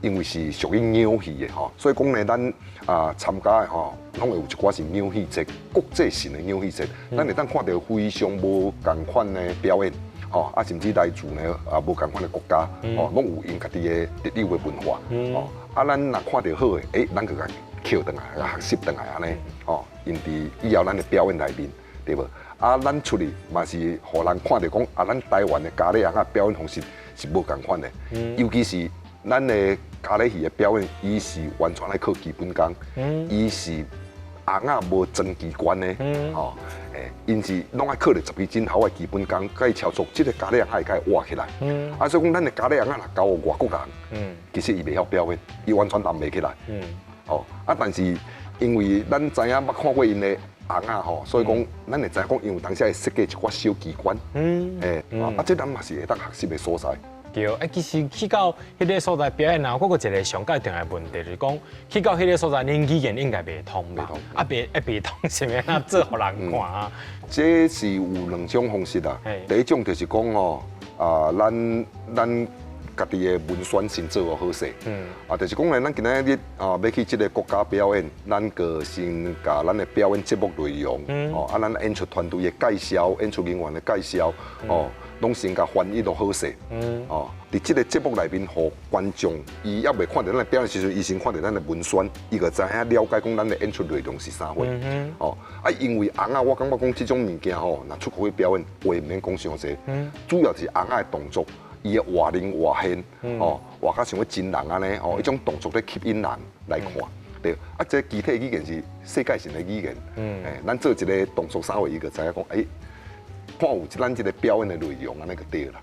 因為是屬於影戲的吼，所以講呢，咱啊參加的吼，攏會有一寡是影戲節，國際性的影戲節，咱會當看著非常無仝款的表演，吼啊，甚至來自呢啊無仝款的國家，吼，攏有𪜶家己的特有的文化，吼啊，咱若看著好的，欸，咱就共抾轉來，學習轉來按呢，吼，用佇以後咱的表演內面，對無？啊，咱出去嘛是予人看著講，啊，咱台灣的咖喱尪仔表演方式是無仝款的，尤其是咱的咖喱戲的表演，伊是完全愛靠基本功，伊是尪仔無裝機關的，吼，欸，𪜶是攏愛靠著十支真好的基本功，共伊操作，這个咖喱尪仔會共伊活起來。啊，所以講咱的咖喱尪仔若交予外國人，其實伊袂曉表演，伊完全擔袂起來。哦，啊，但是因為咱知影捌看過𪜶的尪仔吼，所以講咱會知影講，𪜶有當時會設計一寡小機關，欸，啊，這咱嘛是會當學習的所在。對，欸，其實去到彼个所在表演啊，我閣一个上蓋重要問題就是講，去到彼个所在，恁語言應該袂通吧？啊，袂啊袂通，是欲按怎做予人看啊？這是有兩種方式啦。第一種就是講吼，啊，咱咱家己的文宣先做好勢。啊，就是講咧，咱今仔日啊，欲去這个國家表演，咱就先共咱的表演節目內容，哦，啊，咱演出團隊的介紹，演出人員的介紹，哦，攏先共翻譯都好勢。哦，佇這个節目內面，予觀眾伊猶未看著咱的表演時陣，伊先看著咱的文宣，伊就知影了解講咱的演出內容是啥貨。哦，啊，因為尪仔，我感覺講這種物件吼，若出國去表演，話毋免講傷濟，主要是尪仔的動作。伊的活靈活現，哦，活甲像咧真人按呢，哦，彼種動作咧吸引人來看，對。啊，這肢體語言是世界性的語言，欸，咱做一个動作啥貨，伊就知影講，欸，看有咱這个表演的內容按呢就對啦。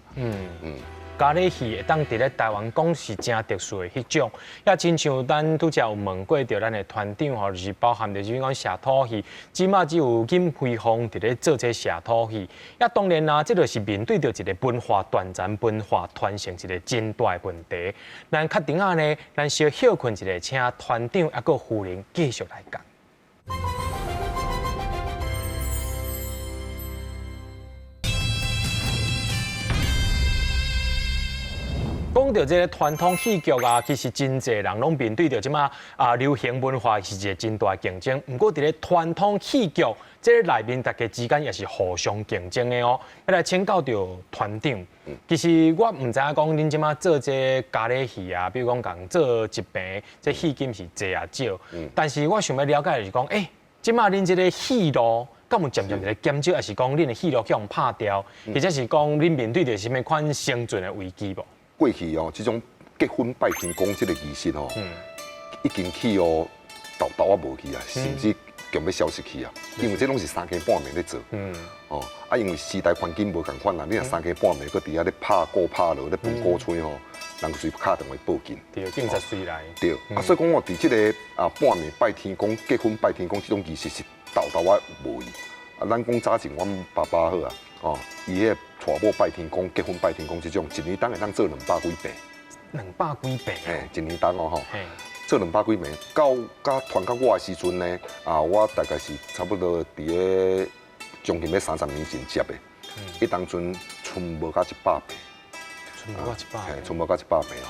咖喱戲會當佇咧台灣講是誠特殊的彼種，也親像咱拄才有問過著咱的團長吼，就是包含著就是講社土戲，這馬只有錦飛鳳佇咧做這社土戲，也當然啦，這就是面對著一个文化斷層、文化傳承一个真大的問題。咱較等仔呢，咱小歇睏一下，請團長抑閣夫人繼續來講。講著這个傳統戲劇啊，其實真濟人攏面對著這馬啊流行文化是一个真大競爭。毋過佇咧傳統戲劇這个內面，大家之間也是互相競爭的哦。欲來請教著團長，其實我毋知影講恁這馬做這个咖喱戲啊，比如講共做一棚，這戲金是濟抑少。但是我想欲了解的是講，欸，這馬恁這个戲路，敢有漸漸佇咧減少，抑是講恁的戲路去予拍掉，或者是講恁面對著啥物款生存的危機無？過去哦，這種結婚拜天公這个儀式哦，已經去予沓沓仔無去啊，甚至強欲消失去啊，因為這攏是三更半暝咧做。哦，啊，因為時代環境無仝款啦，你若三更半暝閣佇遐咧拍鼓拍鑼咧放鼓吹吼，人隨敲電話報警。對，警察隨來。對，啊，所以講我佇這个半暝拜天公結婚拜天公這種儀式是沓沓仔無去。啊，咱講早前阮爸爸好啊，哦，伊彼个娶某拜天公、結婚拜天公這種，一年當會當做兩百幾遍。兩百幾遍。嘿，一年當哦吼。做兩百幾遍，到甲傳到我的時陣呢，啊，我大概是差不多佇咧將近欲30年前接的，彼當陣賰無到100遍。賰無到一百。嘿，賰無到100遍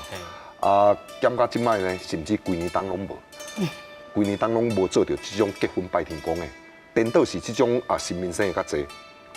哦。啊，減到這擺呢，甚至規年冬攏無，規年冬攏無做著這種結婚拜天公的，顛倒是這種啊神明生會較濟，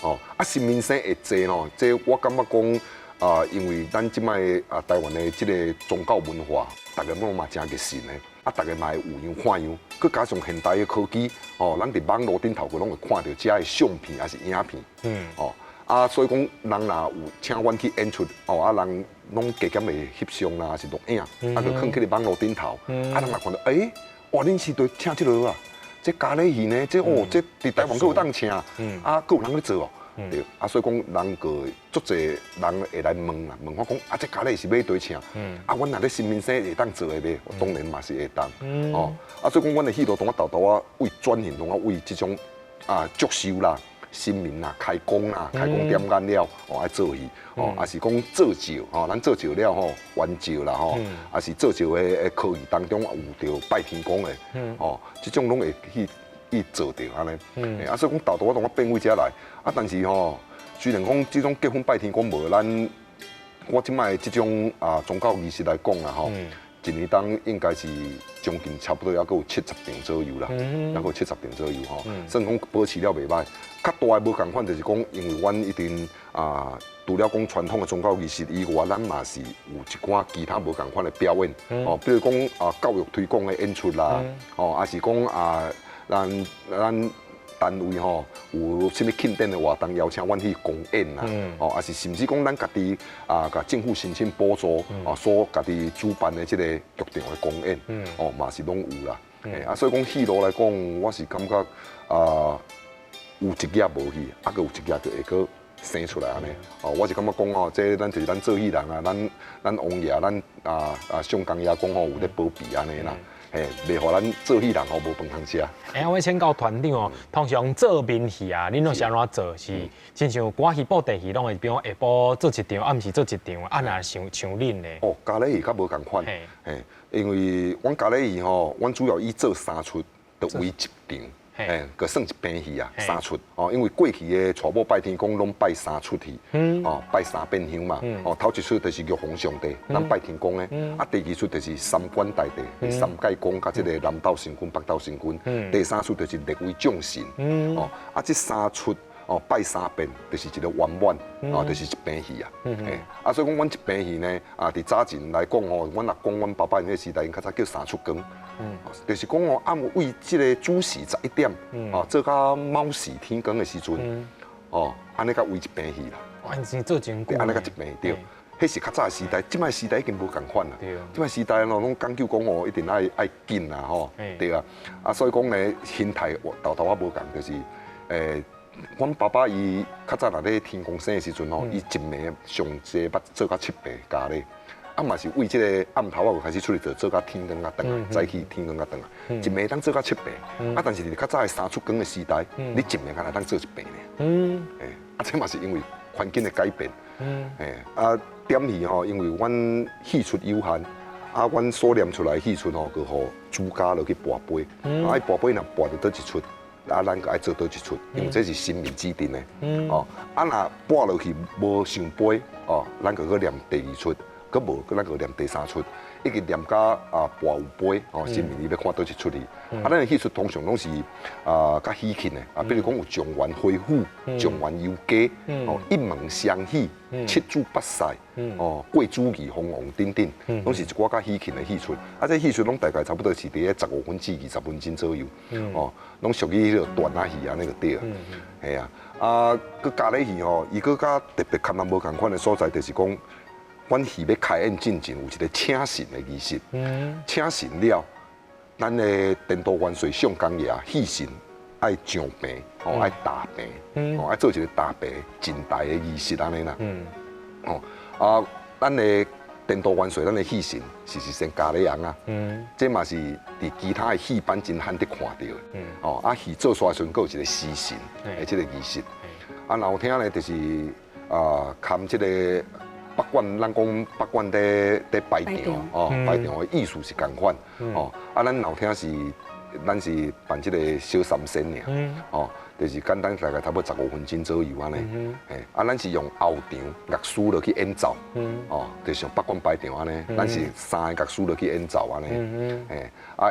哦，啊神明生會濟吼，這我感覺講啊，因為咱這擺啊台灣的這个宗教文化，逐个攏嘛誠熱心的，啊，逐个嘛會有樣看樣，閣加上現代的科技，哦，咱佇網路頂頭閣攏會看著遮的相片抑是影片，哦，啊，所以講人若有請阮去演出，哦，啊，人攏加減會翕相啦，抑是錄影，啊，就囥去咧網路頂頭，啊，人若看著，欸，哇，恁是對請這个啊？這咖喱戲呢？這哦，這佇台灣閣有當請，啊，閣有人咧做哦。對，啊，所以講人閣足濟人會來問啦，問我講啊，這咖喱是欲佗請？啊，阮若咧神明生會當做的袂？當然嘛是會當，哦，啊，所以講阮的戲路當啊沓沓仔為轉型，當啊為這種啊祝壽啦、神明啦、開工啦、開工點眼了，哦，愛做戲，哦，抑是講做醮，吼，咱做醮了吼，完醮啦吼，抑是做醮的科儀當中有著拜天公的，哦，這種攏會去。去做著按呢，啊，所以講沓沓仔當我變位遮來，啊，但是吼，雖然講這種結婚拜天公無咱，我這擺這種啊宗教儀式來講啦吼，一年當應該是將近差不多猶閣有70場左右啦，猶閣有70場左右吼，算講保持了袂䆀。較大的無仝款就是講，因為阮一定啊，除了講傳統的宗教儀式以外，咱嘛是有一寡其他無仝款的表演，哦，比如講啊教育推廣的演出啦，哦，抑是講啊。咱咱單位吼有啥物慶典的活動，邀請阮去公演啦，哦，抑是甚至講咱家己啊，共政府申請補助，啊，所家己主辦的這个劇場的公演，哦，嘛是攏有啦。啊，所以講戲路來講，我是感覺啊，有一頁無去，啊，閣有一頁就會閣生出來按呢。哦，我是感覺講吼，這咱就是咱做戲人啊，咱咱王爺，咱啊啊上公爺講吼有咧保庇按呢啦。嘿，袂予咱做戲人吼無飯通食。欸，我請教團長哦，通常做面戲啊，恁攏是按怎做？是親像歌戲、布袋戲，攏會比如講下晡做一場，暗時做一場，啊若像像恁咧？哦，咖喱戲較無仝款，嘿，因為阮咖喱戲吼，阮主要以做三齣就為一場。嘿，閣算一遍戲啊，三齣哦，因為過去的娶某拜天公攏拜三齣戲，哦，拜三遍香嘛，哦，頭一齣就是玉皇上帝，咱拜天公的，啊，第二齣就是三官大帝，三界公佮這个南斗神君、北斗神君，第三齣就是列位眾神，哦，啊，這三齣哦拜三遍，就是一个圓滿，哦，就是一遍戲啊，嘿，啊，所以講阮一遍戲呢，啊，佇早前來講吼，阮阿公、阮爸爸𪜶彼个時代，𪜶較早叫三出光。就是講哦，暗為這个子時11點，哦，做到卯時天光的時陣，哦，按呢才為一遍戲啦。哇，𪜶做真久。按呢才一遍對，彼是較早的時代，這擺時代已經無仝款啦。這擺時代咯，攏講究講哦，一定愛愛緊啦吼，對啊。啊，所以講呢，形態沓沓仔無仝，就是阮爸爸伊較早若咧天公生的時陣吼，伊一暝上濟捌做到七遍咖喱。啊嘛是為這个暗頭仔就開始出去做，做到天光才轉來，早起天光才轉來，一暝當做到七遍。啊，但是佇較早的三出光的時代，你一暝敢若當做一遍爾。欸，啊，這嘛是因為環境的改變。欸，啊，點戲吼，因為阮戲出有限，啊，阮所念出來戲出吼，閣予主家落去跋杯。啊，伊跋杯若跋著佗一齣，啊，咱閣愛做佗一齣，因為這是神明指定的。哦，啊，若跋落去無上杯，哦，咱閣閣念第二齣。閣無，閣咱閣念第三齣，一直念甲啊跋有杯哦，神明伊欲看佗一齣戲。啊，咱的戲出通常攏是啊較喜慶的啊，比如講有狀元回府、狀元遊街、哦一門雙喜、七主八婿、哦過主義封王等等，攏是一寡較喜慶的戲出。啊，這戲出攏大概差不多是佇咧15分至20分鐘左右，哦，攏屬於彼个段仔戲按呢就對啊。嘿啊，啊，閣咖喱戲吼，伊閣較特別佮人無仝款的所在，就是講。阮戲欲開演進前有一个請神的儀式，請神了，咱的顛倒元帥宋江爺戲神愛上棚，哦，愛踏棚，哦，愛做一個踏棚進台的儀式按呢啦。哦，啊，咱的顛倒元帥，咱的戲神是先咖喱尪仔，這嘛是佇其他的戲班真罕得看著的。哦，啊，戲做煞的時陣，閣有一個司神的這個儀式。啊，若有聽咧，就是啊，含這個北管，咱講北管佇排場哦，排場的意思是仝款哦。啊，咱鬧廳是，咱是辦這個小三牲爾，哦，就是簡單大概差不多15分鐘左右按呢。嘿，啊，咱是用後場樂師落去演奏，哦，就像北管排場按呢，咱是三个樂師落去演奏按呢。嘿，啊，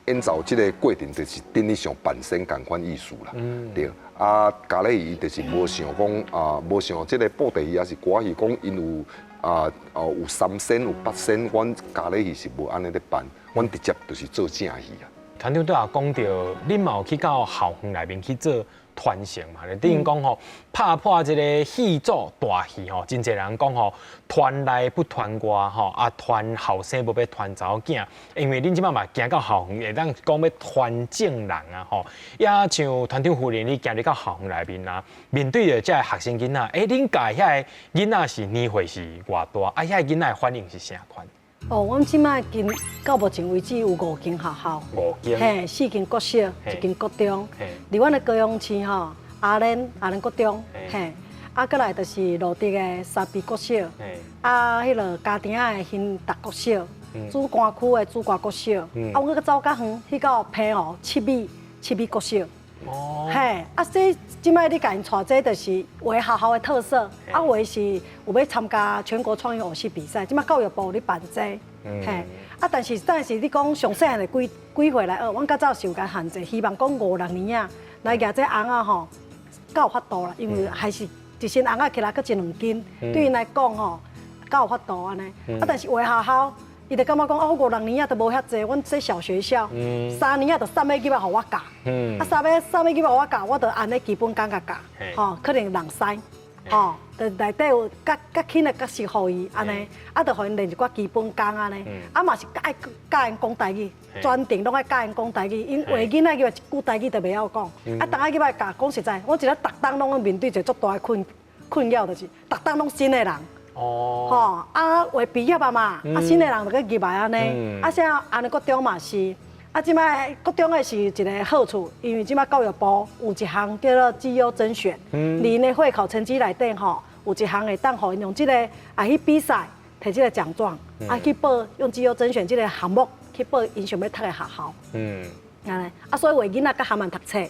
演奏這個過程就是等於像扮仙仝款意思啦，對。啊，咖喱戲就是無像講啊，無像這個布袋戲抑是歌仔戲，講𪜶有啊哦有三牲有八牲，阮咖喱戲是無按呢咧辦，阮直接就是做正戲啊。團長拄仔講著，恁嘛有去到校園內面去做傳承嘛？等於講吼，拍破這个戲組大戲吼，真濟人講吼，傳內不傳外吼，啊傳後生無欲傳查某囝，因為恁這擺嘛行到校園，會當講欲傳正人啊吼。也像團長夫人，你行入到校園內面啊，面對著這个學生囡仔，欸，恁教遐个囡仔是年歲是偌大？啊，遐个囡仔的反應是啥款？哦，阮這擺近到目前為止有五間學校，五間，嘿，四間國小，一間國中。佇阮的高雄市吼，阿蓮國中，嘿，啊，閣來就是蘆竹的沙埤國小，啊，彼个家庭仔的興達國小，梓官區的梓官國小，啊，阮閣走較遠，去到澎湖七美國小。哦，嘿，啊，這這擺你共𪜶帶這就是有的學校的特色，啊，有的是有欲參加全國創意偶戲比賽，這擺教育部有咧辦這，嘿，啊，但是你講上細漢的幾幾歲來學，阮較早是有共限制，希望講五六年仔來舉這尪仔吼，較有法度啦，因為還是一身尪仔起來閣一兩斤，對𪜶來講吼，較有法度按呢，啊，但是有的學校。伊就感覺講，哦，五六年仔都無遐濟，阮這小學校，3年仔就送欲入來予我教，啊，送欲入來予我教，我就按呢基本功共教，吼，可能人師，吼，就內底有較較輕的角色予伊按呢，啊，就予𪜶練一寡基本功按呢，啊嘛是愛教𪜶講台語，全程攏愛教𪜶講台語，𪜶話囡仔入來一句台語都袂曉講，啊，逐仔入來教，講實在，我一個逐冬攏面對一個足大的困擾，就是逐冬攏新的人。哦，吼，啊，會畢業啊嘛，啊，新的人就閣入來按呢，啊，像按呢國中嘛是，啊，這擺國中的是一个好處，因為這擺教育部有一項叫做績優甄選，𪜶的會考成績內底吼，有一項會當予𪜶用這个啊去比賽，提這个獎狀，啊去報用績優甄選這个項目去報𪜶想欲讀的學校。按呢，啊，所以為囡仔較含慢讀冊，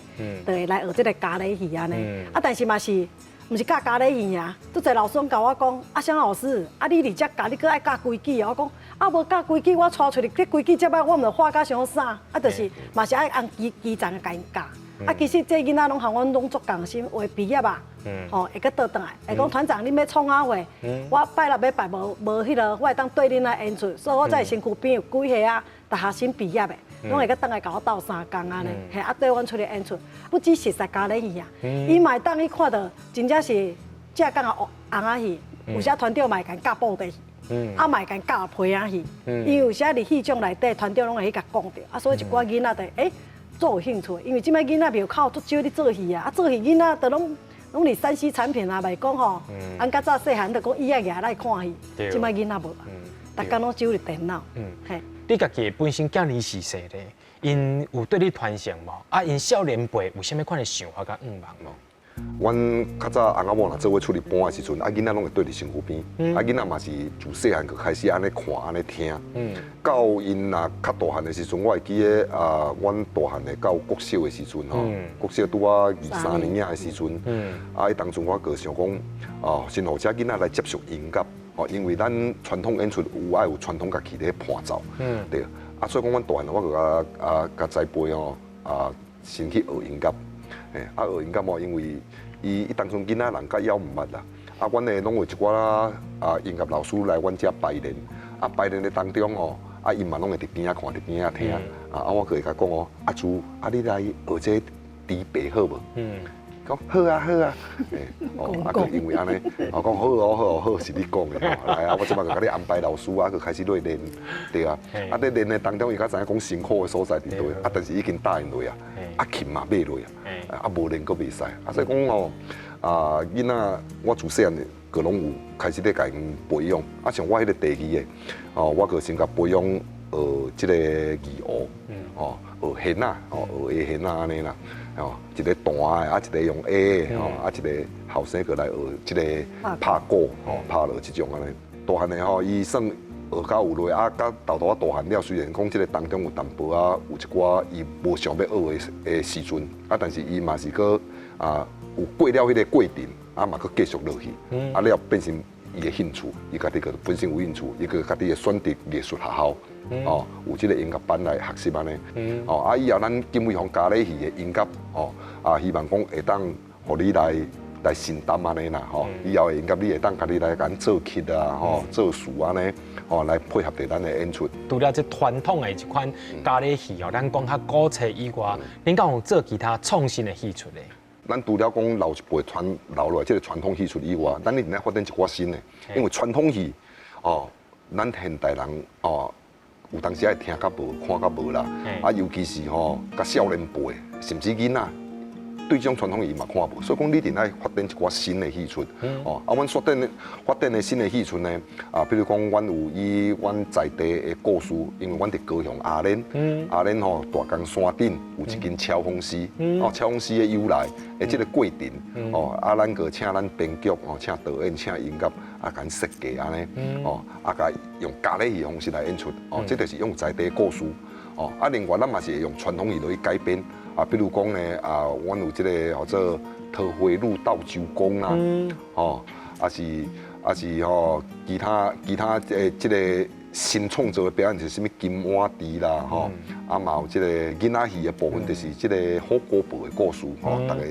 就會來學這个咖喱戲按呢，啊，但是嘛是。毋是教咖喱戲爾，足濟老師攏共我講，啊，啥老師，啊，你佇遮教，你閣愛教規矩哦。我講，啊，無教規矩，我帶出去，這規矩這擺我毋著畫甲傷啥，啊，就是嘛是愛按基基層共𪜶教。啊，其實這囡仔攏和阮攏足共心，有的畢業啊，吼，會閣倒轉來，會講團長，恁欲創啥貨？我拜六禮拜無無彼个，我會當綴恁來演出，所以我在身軀邊有幾個啊，大學生畢業的。攏會閣轉來共我鬥相共按呢，嘿，啊，綴阮出來演出，不只是說咖喱戲啊，伊嘛會當去看著真正是正港的尪仔戲，有時團長嘛會共教布袋戲，啊嘛會共教皮影戲，因為有時佇戲種內底，團長攏會去共講著，啊，所以一寡囡仔就欸足有興趣，因為這擺囡仔廟口足少咧做戲啊，啊做戲囡仔都攏攏佇3C 產品啊，袂講吼，按較早細漢就講椅仔徛來看戲，這擺囡仔無，逐工攏只有佇電腦，嘿。你家己本身囝兒是細咧，𪜶有對你傳承無？啊，𪜶少年輩有啥物款的想法佮願望無？阮較早翁仔某若做伙出去搬的時陣，啊囡仔攏會綴佇身軀邊，啊囡仔嘛是自細漢就開始按呢看按呢聽。到𪜶若較大漢的時陣，我會記得啊，阮大漢的到國小的時陣吼，國小拄仔二三年仔的時陣，啊，彼當陣我閣想講，哦，先予這囡仔來接觸音樂。哦，因為咱傳統演出有愛有傳統樂器咧伴奏，對。啊，所以講阮大漢，我閣共啊共栽培吼，啊，先去學音樂，嘿，啊學音樂吼，因為伊伊當陣囡仔人較猶毋捌啦，啊，阮的攏有一寡啊音樂老師來阮遮排練，啊排練的當中吼，啊𪜶嘛攏會佇邊仔看，佇邊仔聽，啊啊我閣會共講哦，阿朱，啊你來學這個笛白好無？講好啊好啊，哦，啊，閣因為按呢，哦，講好哦好哦好是你講的吼，來啊，我這擺就共你安排老師啊，閣開始落練，對啊，啊，咧練的當中，伊較知影講辛苦的所在佇佗，啊，但是已經答應落啊，啊，琴嘛買落啊，啊，無練閣袂使，啊，所以講吼，啊，囡仔我自細漢閣攏有開始咧共𪜶培養，啊，像我彼個第二个，哦，我閣先共培養學這個二胡，哦，學弦仔，哦，學下弦仔按呢啦。哦，一个彈的，啊，一个用 A 的，吼，啊，一个後生閣來學這个拍鼓，吼，拍落這種按呢。大漢的吼，伊算學較有落，啊，佮豆豆仔大漢了，雖然講這个當中有淡薄仔有一寡伊無想欲學的時陣，啊，但是伊嘛是閣啊有過了彼个過程，啊嘛閣繼續落去，啊了變成伊的興趣，伊家己閣本身有興趣，伊閣家己會選擇藝術學校。哦，有這个音樂班來學習按呢，哦，啊以後咱金偉鴻嘉禮戲的音樂，哦，啊希望講會當予你來來承擔按呢啦，吼，以後的音樂你會當家己來共咱作曲啊，吼，作詞按呢，哦，來配合著咱的演出。除了這傳統的這款嘉禮戲哦，咱講較古冊以外，恁敢有做其他創新的戲出咧？咱除了講老一輩傳留落來這个傳統戲出以外，咱一定愛發展一寡新的，因為傳統戲，哦，咱現代人哦。有當時愛聽較無，看較無啦。啊，尤其是吼，較少年輩，甚至囡仔，對這種傳統戲嘛看無。所以講，你一定愛發展一寡新的戲出。哦，啊，阮發展發展的新的戲出呢，啊，比如講，阮有以阮在地的故事，因為阮佇高雄阿蓮，阿蓮吼大江山頂有一間超風寺，哦，超風寺的由來的這个過程，哦，啊，咱閣請咱編劇，哦，請導演，請音樂。啊，共設計按呢，哦，啊，共用嘉禮戲方式來演出，哦，這就是用在地故事，哦，啊，另外咱嘛是會用傳統戲來改編，啊，比如講呢，啊，阮有這个叫做桃花女鬥周公啦，哦，啊是啊是吼，其他其他這个新創作的表演是啥物金碗池啦，吼，啊嘛有這个囡仔戲的部分，就是這个虎姑婆的故事，吼，逐个。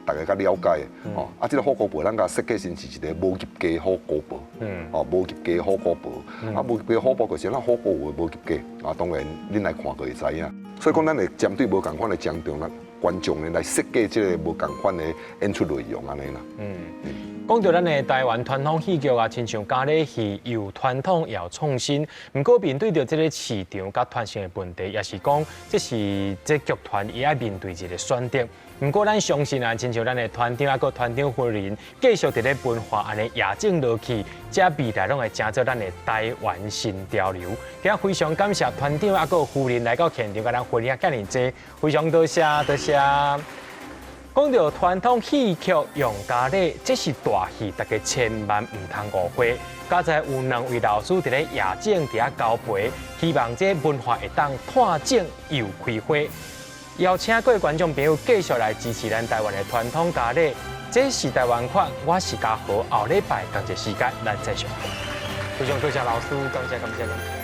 逐家較了解，哦，啊，這个虎姑婆咱共設計成是一个無入家虎姑婆，哦，無入家虎姑婆，啊，無入家虎姑婆就是咱虎姑婆無入家，啊，當然恁來看過會知影。所以講，咱會針對無仝款的觀眾啦，觀眾呢來設計這个無仝款的演出內容按呢啦。講到咱的台灣傳統戲劇啊，親像嘉禮戲，有傳統也有創新。毋過面對著這个市場佮傳承的問題，也是講這是這劇團伊愛面對一个選擇。毋過咱相信啊，親像咱的團長啊，閣團長夫人繼續佇咧文化按呢野種落去，這未來攏會成做咱的台灣新潮流。今仔非常感謝團長啊，閣夫人來到現場，共咱分享遮爾濟，非常多謝多謝。講到傳統戲曲用嘉禮，這是大戲，大家千萬毋通誤會。佳哉有兩位老師佇咧野種佇遐交陪，希望這文化會當拓種又開花。邀請各位觀眾朋友繼續來支持咱台灣的傳統嘉禮。這是台灣款，我是嘉豪，後禮拜仝一時間咱再相會。非常多謝老師，感謝感謝。